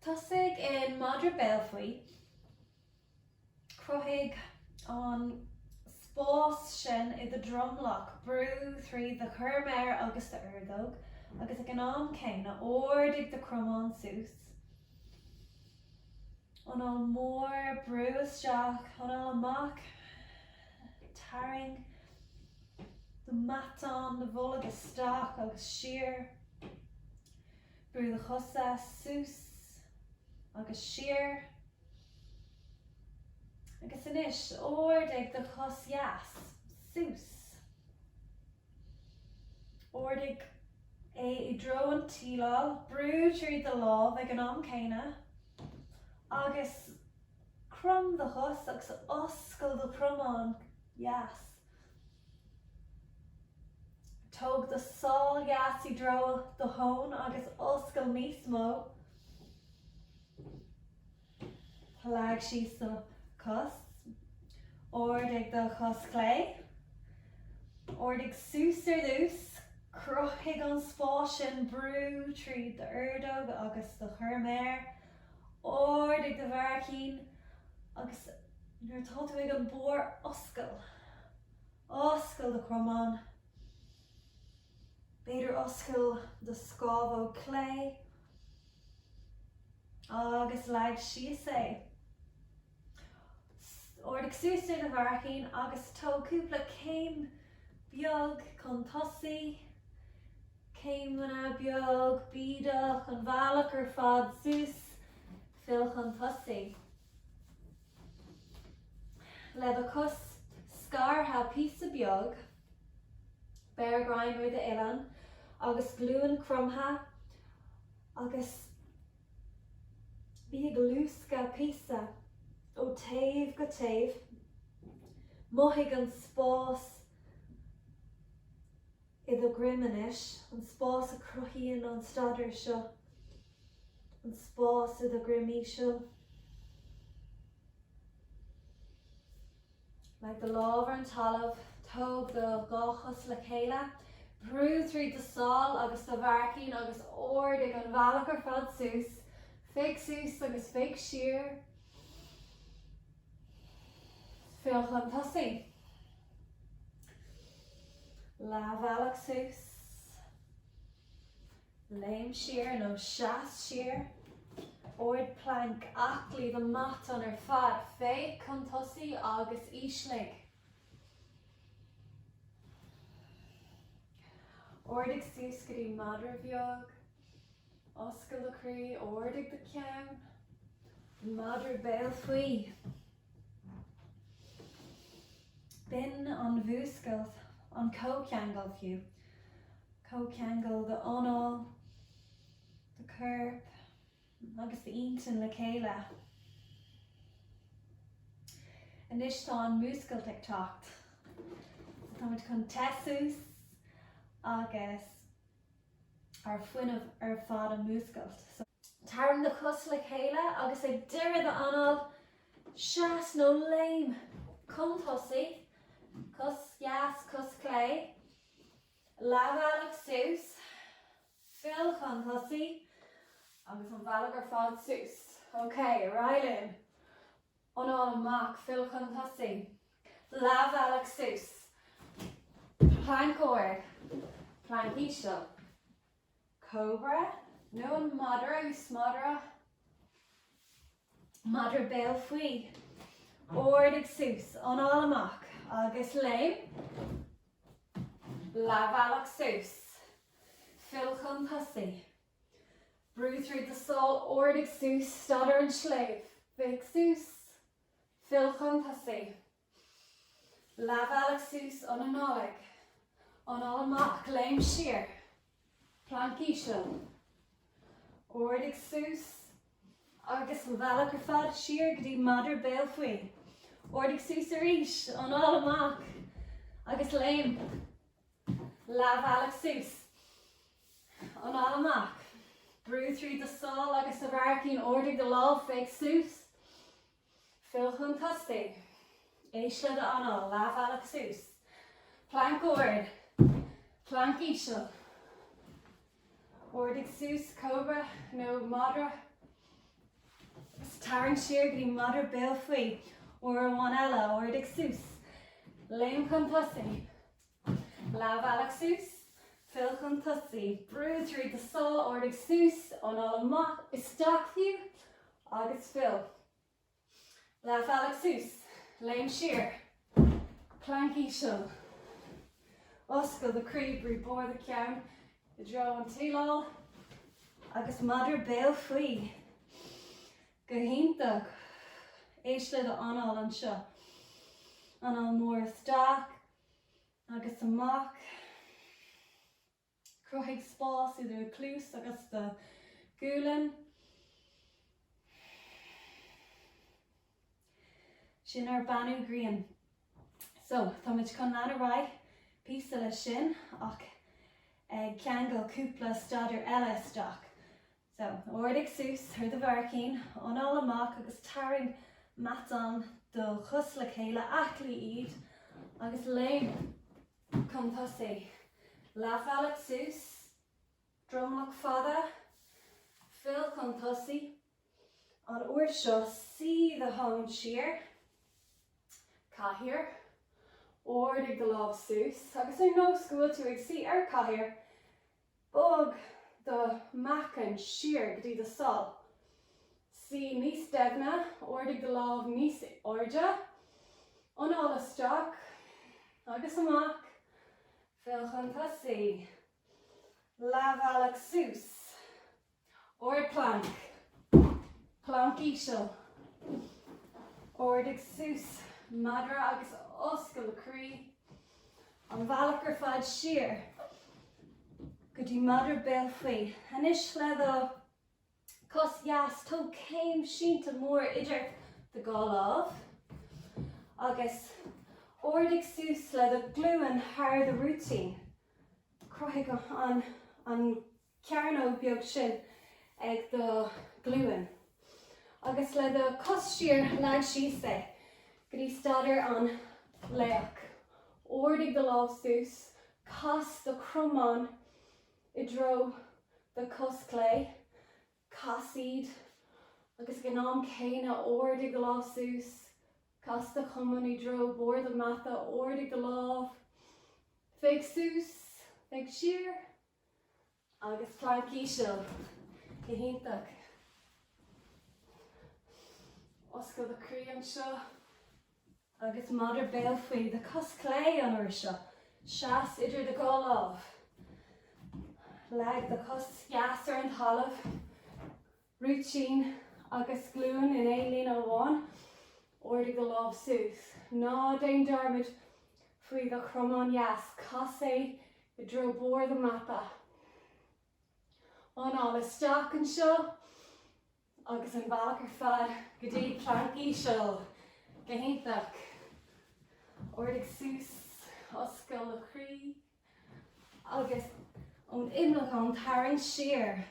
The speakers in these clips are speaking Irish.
Tosaigh in madra béal faoi. Cruthaigh an spás sin i do dhromlach, brú trí do chorrmhéar agus d'ordóg, agus ag an am céanna ardaigh do chromán suas. Anáil mór, brú isteach, anáil amach, tarraing do mhatán, do bholg isteach agus siar. Brú do chosa suas agus siar. Agus anois, ardaigh do chos dheas suas. Ardaigh é i dtreo an tsíleáil, brú trí do lámh ag an am céanna agus crom do chos agus oscail do chromán dheas. Tóg do sál dheas i dtreo do thóin agus oscail níos mó. Leag síos do chos. Ardaigh do chos chlé. Ardaigh suas ar dtús. Cruthaigh an spás sin, brú trí d'ordóg agus do chorrmhéar. Ardaigh do bharraicín agus nuair atá tú ag an barr, oscail. Oscail do chromán. B'fhéidir oscail do scamhóg clé agus leag síos é. Ardaigh suas ar do bharraicín agus tóg cúpla céim beag chun tosaigh. Céimeanna beag bídeach an bhealach ar fad suas, fill chun tosaigh. Le do chos scartha píosa beag, beir greim ar d'uillinn agus glúin cromtha agus bí ag luascadh píosa ó taobh go taobh. Mothaigh an spás i do dhroim anois, an spás a chruthaíonn an staidéar seo, an spás i do dhroim íseal. Leag do lámh ar an talamh, tóg do dhá chos le chéile, brú trí do sál agus do bharraicín agus ardaigh an bhealach ar fad suas, féach suas agus féach siar. Fill chun tosaigh. Leathbhealach suas. Léim siar nó seas siar. Ard planc, aclaigh do mhatán ar fad. Féach chun tosaigh agus ísligh. Ardaigh suas go dtí madra beag. Oscail do chroí, ardaigh do cheann. Madra béal faoi. B'in an mhúscailt, an comhcheangal fiú. Comhcheangal d'anáil, do chorp agus d'intinn le chéile. Anois tá an mhúscailt ag teacht. So táimid chun teith suas agus ár bhfuinneamh ar fad a mhúscailt. So. Tarraing do chos le chéile agus ag deireadh d'anáil, seas nó léim chun tosaigh, cos dheas, cos chlé, leathbhealach suas, fill chun tosaigh agus an bhealach ar fad suas. Ok, ar aghaidh linn. Anáil amach, fill chun tosaigh. Leathbhealach suas. Planc ard, planc íseal. Cobra nó an madra is madra. Madra béal faoi. Ardaigh suas, anáil amach agus léim. Leathbhealach suas. Fill chun tosaigh. Brú trí do sál, ardaigh suas, stad ar an sléibh. Féach suas. Fill chun tosaigh. Leathbhealach suas, ionanálaigh. Anáil amach, léim siar. Planc íseal. Ardaigh suas agus an bhealach ar fad siar go dtí madra béal faoi. Ardaigh suas arís, anáil amach agus léim. Leathbhealach suas. Anáil amach. Brú trí do sál agus do bharraicín, ardaigh do lámh, féach suas. Fill chun tosaigh. Éist le d'anáil, leathbhealach suas. Planc ard. Planc íseal. Ardaigh suas, cobra nó madra. Tarraing siar go dtí madra béal faoi. Uair amháin eile, ardaigh suas. Léim chun tosaigh. Leathbhealach suas. Fill chun tosaigh. Brú tríd do sál, ardaigh suas, anáil amach, isteach fiú, agus fill. Leathbhealach suas. Léim siar. Planc íseal. Oscail do chroí, brú barr do cheann i dtreo an tsíleáil agus madra béal faoi. Go hiontach. Éist le do anáil anseo. Anáil mór isteach agus amach. Cruthaigh spás idir do chluas agus do ghualainn. Sin ár beannú grian. So, táimid chun lean ar aghaidh píosa leis sin ach ag ceangal cúpla staidéar eile isteach. So, ardaigh suas thar do bharr cinn, anáil amach agus tarraing matán do chos le chéile, aclaigh iad agus léim chun tosaigh. Leathbhealach suas, dromlach fada, fill chun tosaigh. An uair seo, suigh do thóin siar, cathaoir, ardaigh do lámh suas agus ar nós go bhfuil tú ag suí ar chathaoir, Bog do mheáchan siar go dtí do sál. Suigh níos doimhne, ardaigh do lámh níos airde. Anáil isteach agus amach, fill chun tosaigh. Leathbhealach suas. Ard planc. Planc íseal. Ardaigh suas, madra agus oscail do chroí. An bealach ar fad siar go dtí madra béal faoi. Anois le do cos dheas, tóg céim sínte mór idir do dhá lámh agus ardaigh suas le do ghlúin thar do rúitín. Cruthaigh an cearnóg beag sin ag do ghlúin. Agus le do chos siar leag síos é go dtí staidéar an laoch. Ardaigh do lámh suas, cas do chromán i dtreo do chos clé, cas iad agus ag an am céanna ardaigh do lámh suas, cas do chamán i dtreo bord do mata, ardaigh do lámh, féach suas, féach siar. Agus planc íseal. Go hiontach. Oscail do chroí anseo. Agus madra béal faoi do chos clé an uair seo. Seas idir do dhá lámh. Leag do chos dheas ar an talamh. Rúitín agus glúin in aon líne amháin. Ardaigh do lámh suas. Ná déan dearmad faoi do chromán dheas. Cas é i dtreo barr do mata. Anáil isteach anseo agus an bealach ar fad go dtí planc íseal. Go hiontach. Ardaigh suas, oscail do chroí. Agus ón imleacán tarraing siar.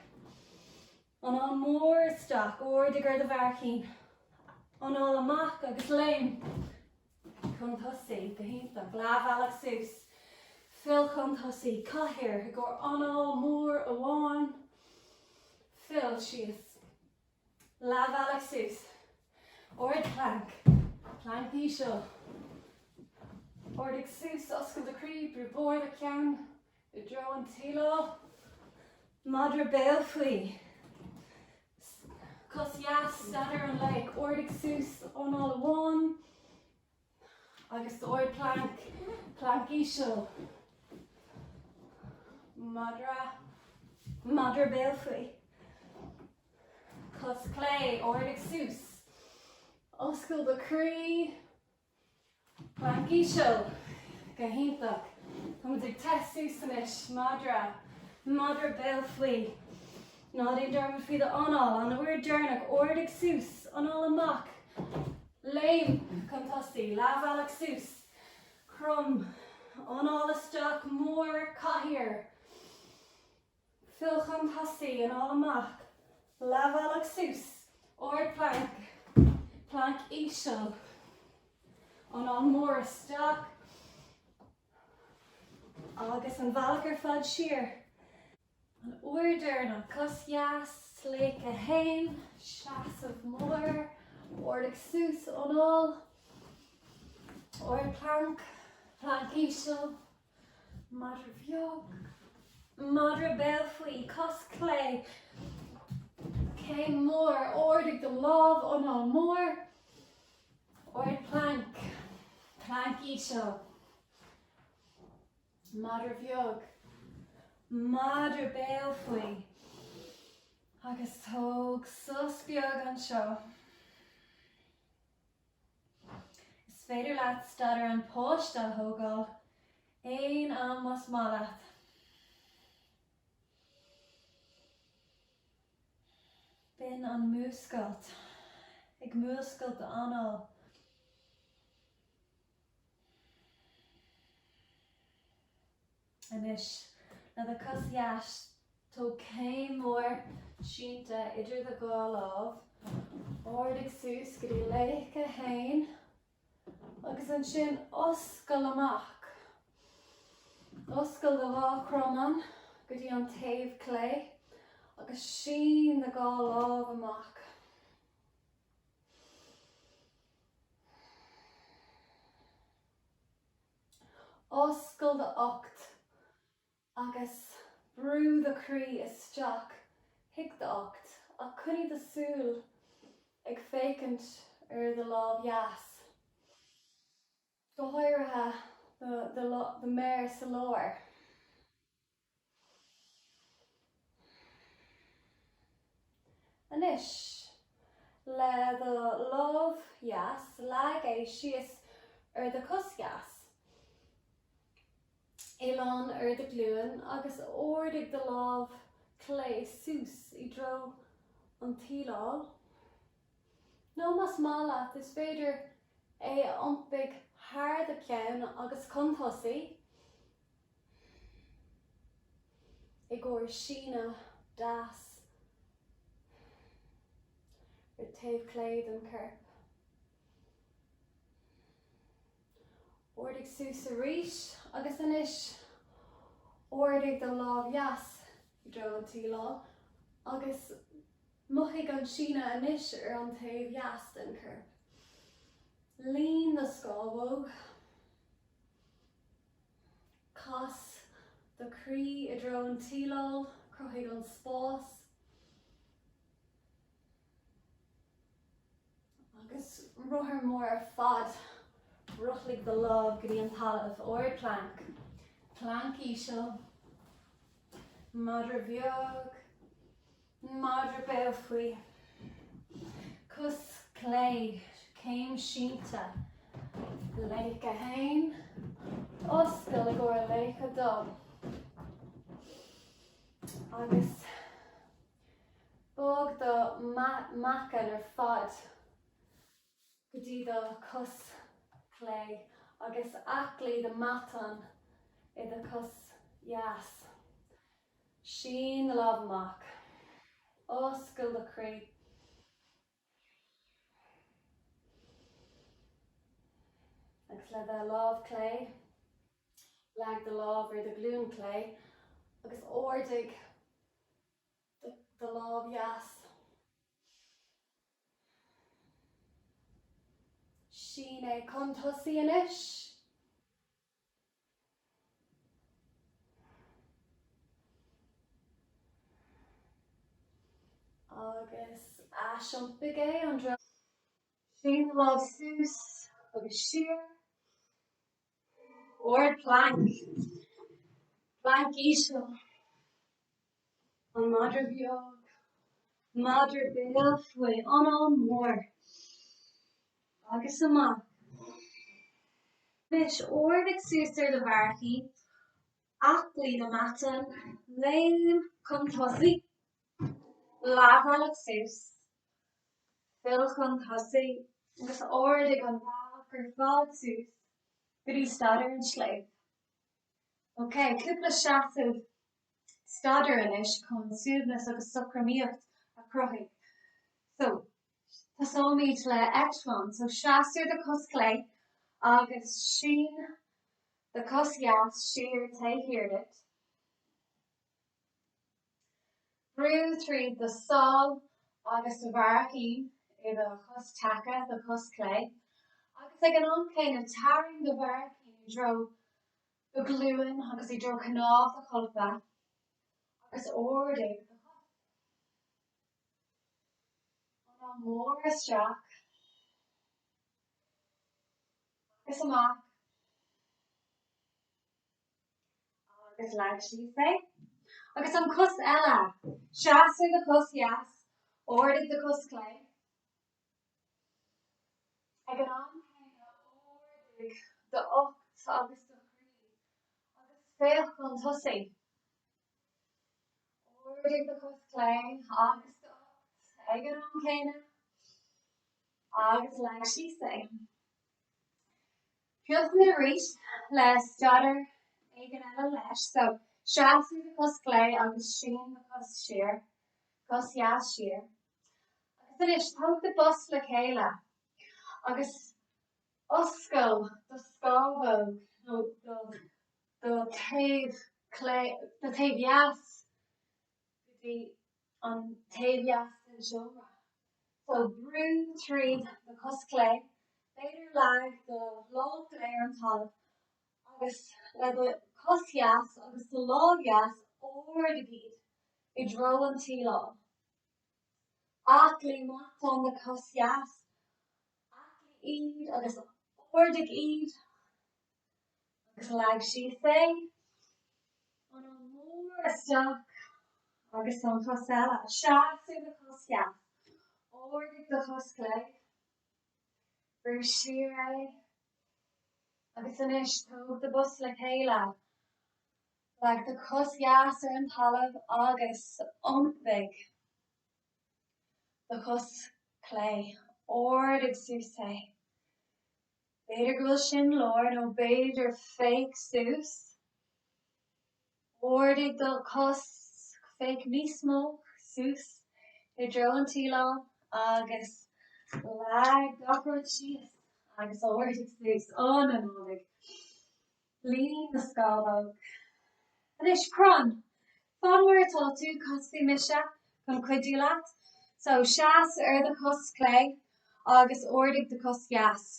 Anáil mór isteach, ardaigh ar do bharr cinn. Anáil amach agus léim chun tosaigh, go hiontach. Leathbhealach suas. Fill chun tosaigh, cathaoir i gcomhair anáil mór amháin. Fill síos. Leathbhealach suas. Ard planc. Planc íseal. Ardaigh suas, oscail do chroí, brú barr do cheann i dtreo an tsíleáil. Madra béal faoi. Cos dheas, staidéar an laoich. Ardaigh suas, anáil amháin. Agus ard planc, planc íseal. Madra, madra béal faoi. Cos clé, ardaigh suas. Oscail do chroí. Planc íseal. Go hiontach. Táimid ag teacht suas anois. Madra, madra béal faoi. Ná déan dearmad faoi do anáil. An uair deireanach, ardaigh suas, anáil amach. Léim chun tosaigh, leathbhealach suas, crom, anáil isteach mór, cathaoir. Fill chun tosaigh, anáil amach, leathbhealach suas, ard planc, planc íseal, anáil mór isteach agus an bhealach ar fad siar. An uair deireanach, cos dheas. Slake 1, seasamh mór, ardaigh suas, anáil, ard planc, planc íseal, madra beag, madra béal faoi, cos clé, céim mór, ardaigh do lámh, anáil mór, ard planc, planc íseal. Madra beag, madra béal faoi agus tóg sos beag anseo. Is féidir leat stad ar an páiste a thógáil aon am más maith leat. B'in an múscailt, ag múscailt d'anáil. Anois, le do cos dheas, tóg céim mhór sínte idir do dhá lámh, ardaigh suas go dtí laoch 1 agus ansin oscail amach. Oscail do dhá chromán go dtí an taobh clé agus sín do dhá lámh amach. Oscail do ucht agus brú do chroí isteach chuig do ucht ach coinnigh do súil ag féachaint ar do lámh dheas, go háirithe do mhéar sa lár. Anois, le do lámh dheas, leag é síos ar do chos dheas, oileán ar do ghlúin agus ardaigh do lámh chlé suas i dtreo an tsíleáil. Nó más maith leat, is féidir é a iompaigh thar do cheann agus chun tosaigh. I gcomhair síneadh deas ar taobh clé den chorp. Ardaigh suas arís agus anois ardaigh do lámh dheas i dtreo an tsíleáil agus mothaigh an síneadh anois ar an taobh dheas den chorp. Líon do scamhóg. Cas do chroí i dtreo an tsíleáil, cruthaigh an spás agus rothar mór ar fad. Rothlaigh do lámh go dtí an talamh, ard planc, planc íseal, madra beag. Madra béal faoi. Cos clé, céim sínte. Laoch 1, oscail i gcomhair laoch 2. Agus bog do meacan ar fad go dtí do cos clé agus aclaigh do matán i do cos dheas. Sín do lámh amach. Oscail do chroí. Agus le do lámh clé, leag do lámh ar do ghlúin clé agus ardaigh do lámh dheas. Sín é chun tosaigh anois. Agus aisiompaigh é an dtreo. Sín do lámh suas agus siar. Ard planc. Planc íseal. An madra beag. Madra béal faoi. Anáil mór. Agus amach. Anois, ardaigh suas ar do bharrachaí, aclaigh do mheatáin, léim chun tosaigh, leathbhealach suas, fill chun tosaigh agus ardaigh an bealach ar fad suas go dtí stad ar an sléibh. Ok, cúpla seasamh stadair anois chun suaimhneas agus socramaíocht a chruthú. So, Tosóimid le eitleán, so seas ar do chos chlé agus sín do chos dheas siar taobh thiar díot. Brú tríd do sál agus do bharraicín i do chos taca, do chos clé, agus ag an am céanna tarraing do bharraicín i dtreo do ghlúin agus i dtreo cnámh do cholpa agus ardaigh do chos. Anáil mór isteach agus amach. Agus leag síos é. Agus an cos eile. Seas ar do chos dheas, ardaigh do chos chlé. Ag an am céanna ardaigh do ucht agus do chroí agus féach chun tosaigh. Ardaigh do chos chlé agus do ucht ag an am céanna agus leag síos é. Triailfimid arís le staidear éigin eile leis. So, seas ar do chos chlé agus sín do chos siar, cos dheas siar. Agus anois, tóg do bos le chéile agus oscail do scamhóg nó do do taobh clé, do taobh dheas go dtí an taobh dheas den seomra. So, brú tríd do chos chlé, b'fhéidir leag do lámh chlé ar an talamh agus le do chos dheas agus do lámh dheas ardaigh iad i dtreo an tí láin. Aclaigh matán do chos dheas, aclaigh iad agus ardaigh iad. Agus leag síos é. Anáil mór isteach agus an chos eile. Seas ar do chos dheas. Ardaigh do chos chlé. Brú siar é. Agus anois tóg do bos le chéile. Leag do chos dheas ar an talamh agus iompaigh do chos chlé. Ardaigh suas é. B'fhéidir go bhfuil sin leor nó b'fhéidir féach suas, ardaigh do chos, féach níos mó suas i dtreo an tí láin agus leag gach rud síos agus ardaigh suas, ionanálaigh, líon na scamhóg. Anois crann! Fan mar atá tú, casfaidh mise chun cuidiú leat. So, seas ar do chos chlé agus ardaigh do chos dheas.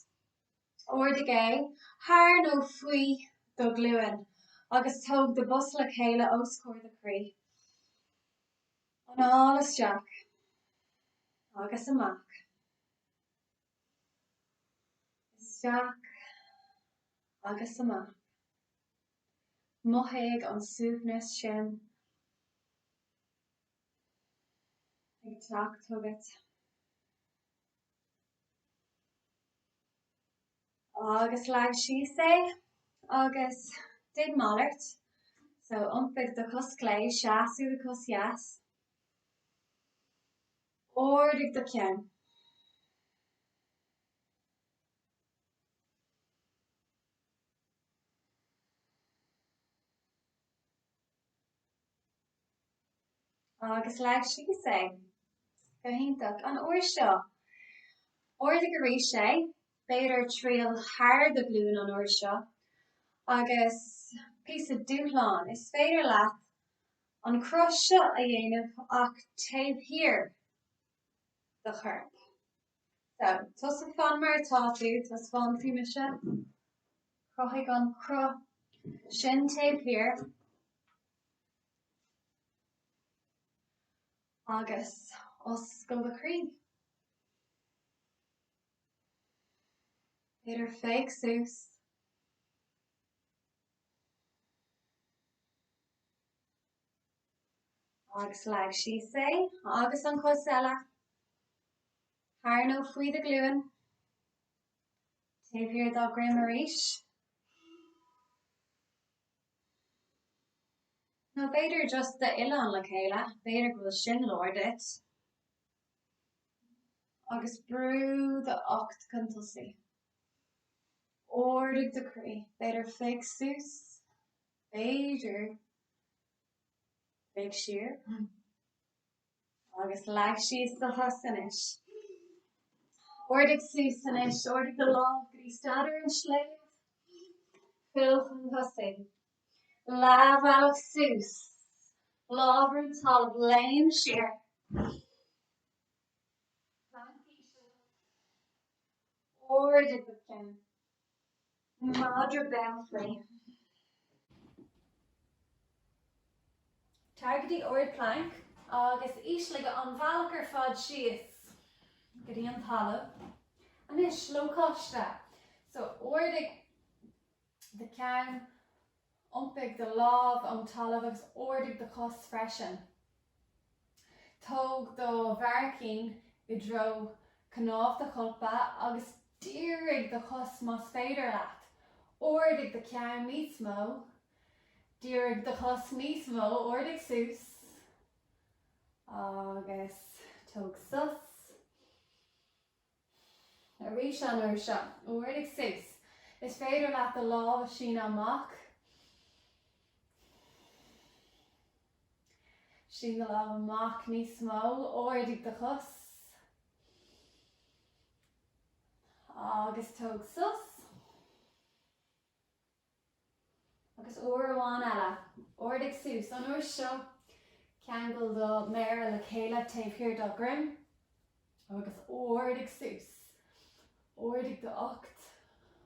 Ardaigh é thar nó faoi do ghlúin agus tóg do bos le chéile os comhair do chroí. Anáil isteach agus amach. Isteach agus amach. Mothaigh an suaimhneas sin ag teacht chugat. Agus leag síos é agus déan malairt. So iompaigh do chos chlé, seas ar do chos dheas. Ardaigh do cheann. Agus leag síos é. Go hiontach. An uair seo, ardaigh arís é, b'fhéidir triail thar do ghlúin an uair seo, agus píosa dúshlán, is féidir leat an cruth seo a dhéanamh ach taobh thiar do choirp. So, tusa fan mar atá tú, taispeánfaidh mise. Cruthaigh an cruth sin taobh thiar agus oscail do chroí. B'fhéidir féach suas. Agus leag síos é agus an chos eile thar nó faoi do ghlúin. Taobh thiar dá dhroim arís. Nó b'fhéidir just d'uilleann le chéile, b'fhéidir go bhfuil sin leor duit. Agus brú d'ucht chun tosaigh. Ardaigh do chroí, b'fhéidir féach suas, b'fhéidir féach siar. Agus leag síos do chos anois. Ardaigh suas anois, ardaigh do lámh go dtí stad ar an sléibh. Fill chun tosaigh. Leathbhealach suas. Lámh ar an talamh, léim siar. Planc íseal. Ardaigh do cheann. Madra béal faoi. Tar go dtí ardphlanc agus ísligh an bhealach ar fad síos go dtí an talamh. Anois, lócaiste. So, ardaigh do cheann, iompaigh do lámh ón talamh agus ardaigh do chos freisin. Tóg do bharraicín i dtreo cnámh do cholpa agus dírigh do chos más féidir leat. Ardaigh do cheann níos mó. Dírigh do chos níos mó, ardaigh suas agus tóg sos. Arís an uair seo, ardaigh suas. Is féidir leat do lámh a síneadh amach. Sín do lámh amach níos mó, ardaigh do chos. Agus tóg sos. Agus uair amháin eile, ardaigh suas. An uair seo, ceangail do mhéara le chéile taobh thiar do dhroim agus ardaigh suas. Ardaigh do ucht,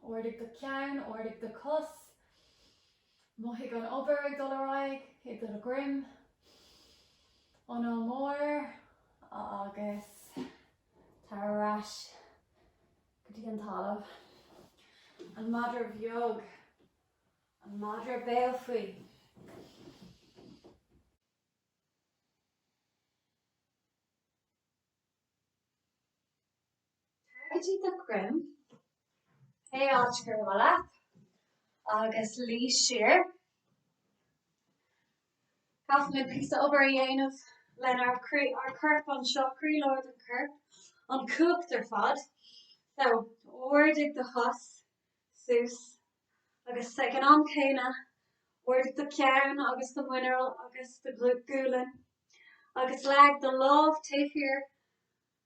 ardaigh do cheann, ardaigh do chos. Mothaigh an obair ag dul ar aghaidh i do dhroim. Anáil mór agus tar ar ais. Go dtí an talamh. An madra bheag. An madra béal faoi. Tar go dtí do dhroim, pé áit gur mhaith leat, agus luí siar. Caithfimid píosa obair a dhéanamh lenár croí, ár corp anseo, croílár den chorp, an chumhacht ar fad. So, ardaigh do chos suas agus ag an am céanna ardaigh do cheann agus do mhuineál agus do ghualainn agus leag do lámh taobh thiar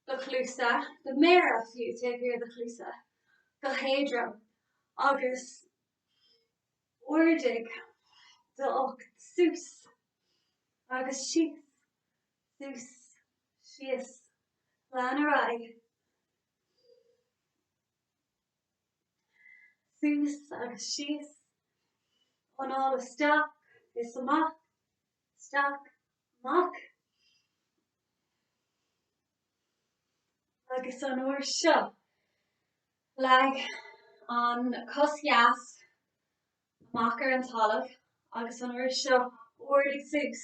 do chluasa, do mhéara fiú taobh thiar do chluasa, go héadrom agus Ardaigh d'ucht suas agus síos, suas, síos. Lean ar aghaidh. Suas agus síos. Anáil isteach is amach, isteach, amach. Agus an uair seo, Leag an cos dheas amach ar an talamh agus an uair seo ardaigh suas.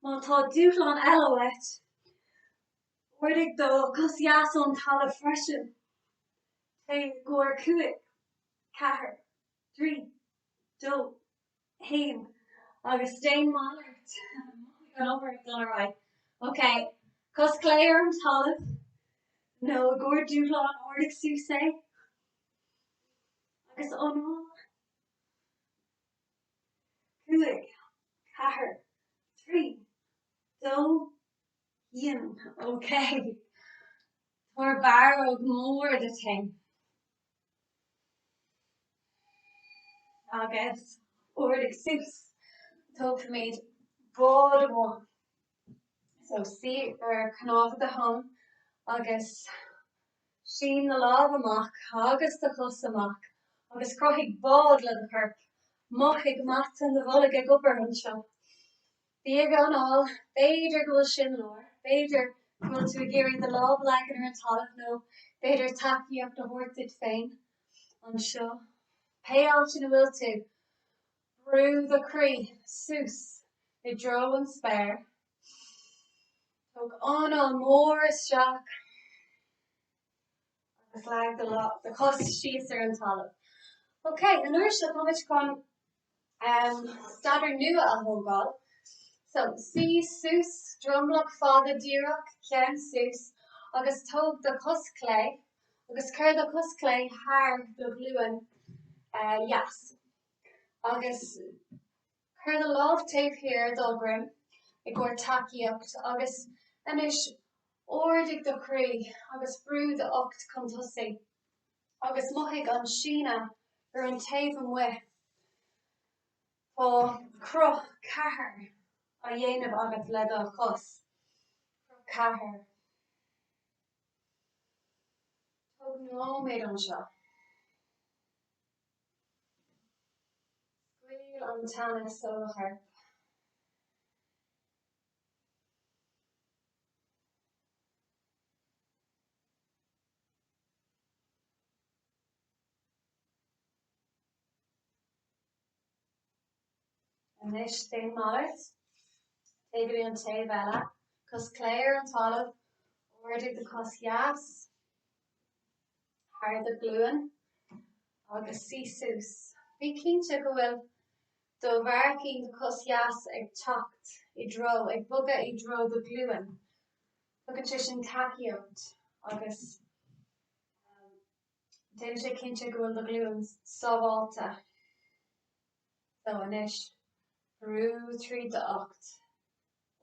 Má tá dúshlán eile uait, ardaigh do chos dheas ón talamh freisin. Téigh i gcomhair 5, 4, 3, 2, 1 agus déan malairt. Mothaigh an obair ag dul ar aghaidh. Ok, cos chlé ar an talamh nó i gcomhair dúshlán ardaigh suas é agus anáil. 5, 4, 3, 2, 1. Ok. Tabhair barróg mór duit féin. Agus ardaigh suas. Tógfaimid bád amháin. So suigh ar chnámha do thonn agus sín do lámh amach agus do chos amach agus cruthaigh bád le do chorp. Mothaigh mata do bholg ag obair anseo. Bí ag anáil, b'fhéidir go bhfuil sin leor, b'fhéidir go bhfuil tú ag iarraidh do lámh a leagan ar an talamh nó b'fhéidir tacaíocht a thabhairt duit féin anseo. Pé áit ina bhfuil tú, brú do chroí suas i dtreo an spéir. Tóg anáil mór isteach agus leag do do chos síos ar an talamh. Ok, an uair seo táimid chun staidiúir nua a thógáil. So, suigh suas, dromlach fada díreach, ceann suas, agus tóg do chos chlé agus cuir do chos chlé thar do ghlúin dheas. Agus cuir do lámh taobh thiar do dhroim i gcomhair tacaíocht agus anois ardaigh do chroí agus brú d'ucht chun tosaigh. Agus mothaigh an síneadh ar an taobh amuigh. Tá cruth 4. á dhéanamh agat le do chos. Cruth ceathair. Tóg nóiméad anseo. Scaoil an teannas ó do chorp. Anois déan malairt. Téigh go dtí an taobh eile. Cos clé ar an talamh. Ardaigh do chos dheas thar do ghlúin agus suigh suas. Bí cinnte go bhfuil do bharraicín do chos dheas ag teacht i dtreo, ag bogadh i dtreo do ghlúin. Tugann sé sin tacaíocht agus déanann sé cinnte go bhfuil do ghlúin sábháilte. So anois, brú tríd do ucht.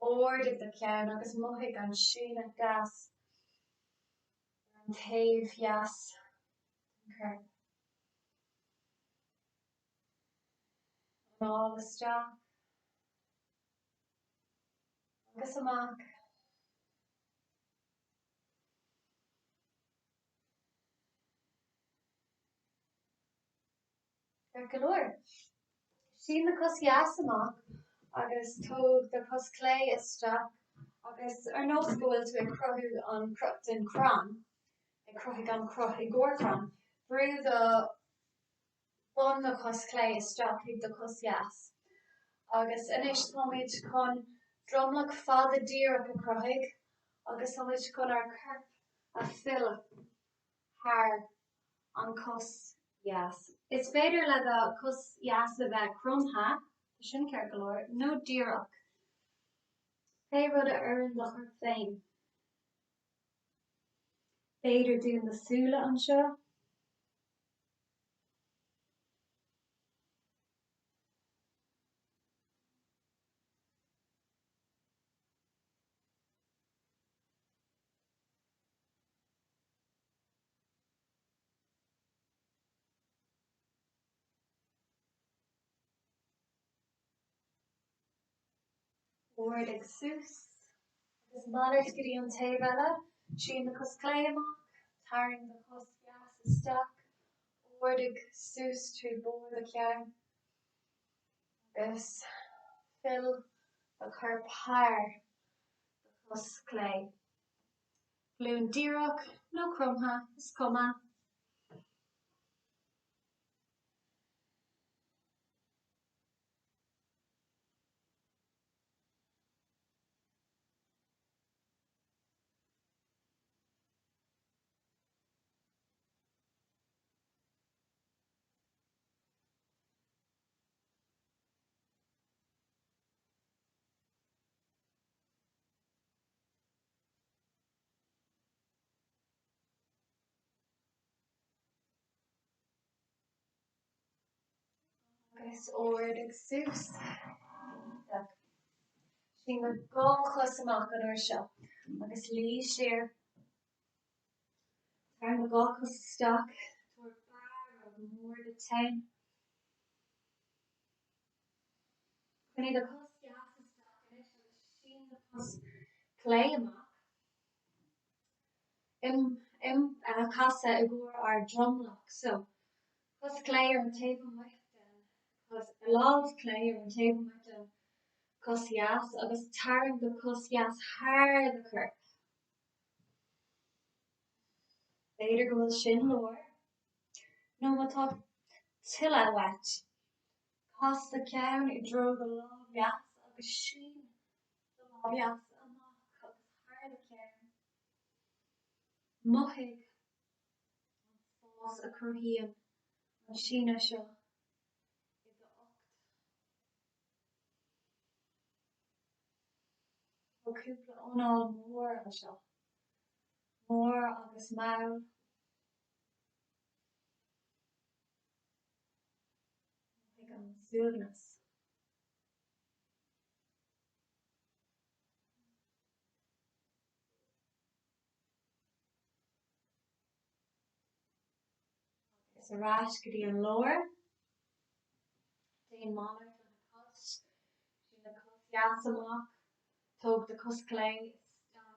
Ardaigh do cheann agus mothaigh an síneadh deas ar an taobh dheas den chorp. Anáil isteach agus amach. Ceart go leor. Sín do chos dheas amach agus tóg do chos chlé isteach agus ar nós go bhfuil tú ag cruthú an cruth den chrann, ag cruthaigh an cruth i gcomhair crann, brú do bun do chos chlé isteach chuig do chos dheas. Agus anois táimid chun dromlach fada díreach a chruthaigh agus táimid chun ár corp a fhilleadh thar an cos dheas. Is féidir le do chos dheas a bheith cromtha, tá sin ceart go leor, nó díreach. Pé rud a oireann do chorp féin. B'fhéidir dún do súile anseo. Ardaigh suas agus malairt go dtí an taobh eile. Sín do chos chlé amach, tarraing do chos dheas isteach, ardaigh suas trí bharr do cheann agus fill do chorp thar do chos chlé. Glúin díreach nó cromtha, is cuma. Agus ardaigh suas. Iontach. Sín do dhá chos amach an uair seo agus luí siar. Tarraing do dhá chos isteach. Tabhair barróg mór duit féin. Coinnigh do chos dheas isteach anois agus sín do chos chlé amach. Casadh i gcomhair ár dtromlach. So, cos chlé ar an taobh amuigh den chos, lámh chlé ar an taobh amuigh den chos dheas agus tarraing do chos dheas thar do chorp. B'fhéidir go bhfuil sin leor. Nó má tá tuilleadh uait, cas do cheann i dtreo do lámh dheas agus sín do lámh dheas amach agus thar do cheann. Mothaigh an spás a chruthaíonn an síneadh seo i do ucht. Tóg cúpla anáil mór anseo, mór agus mall. Mothaigh an suaimhneas. Agus ar ais go dtí an lár. Déan malairt le na cos. Sín na cos. Dheas amach, tóg do chos chlé isteach,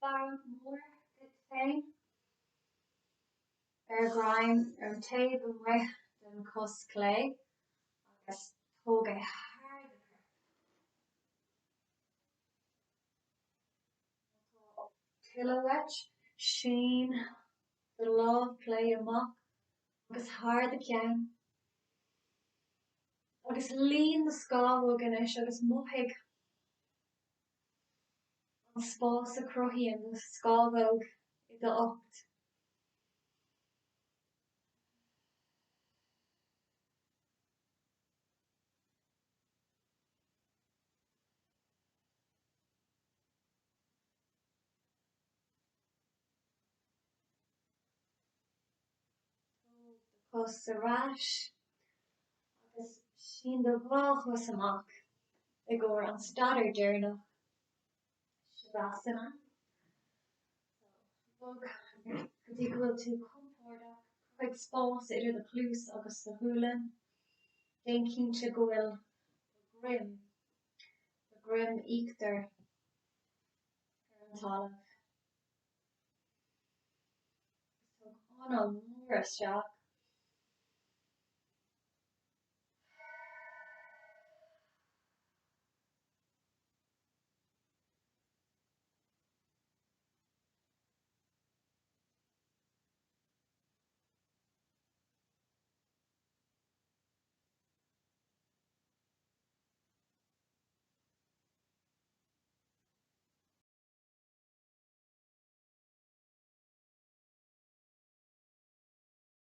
barróg mhór duit féin. Beir greim ar an taobh amuigh den chos chlé agus tóg é thar do chorp. Má tá tuilleadh uait, sín do lámh chlé amach agus thar do cheann. Agus líon do scamhóg anois agus mothaigh an spás a chruthaíonn do scamhóg i d'ucht. Tóg do chos ar ais agus sín do dhá chos amach i gcomhair an staidear deireanach, Shavasana. So, bog go dtí go bhfuil tú compordach, cruthaigh spás idir do chluas agus do ghualainn. Déan cinnte go bhfuil do dhroim, do dhroim íochtair ar an talamh. Agus tóg anáil mhór isteach.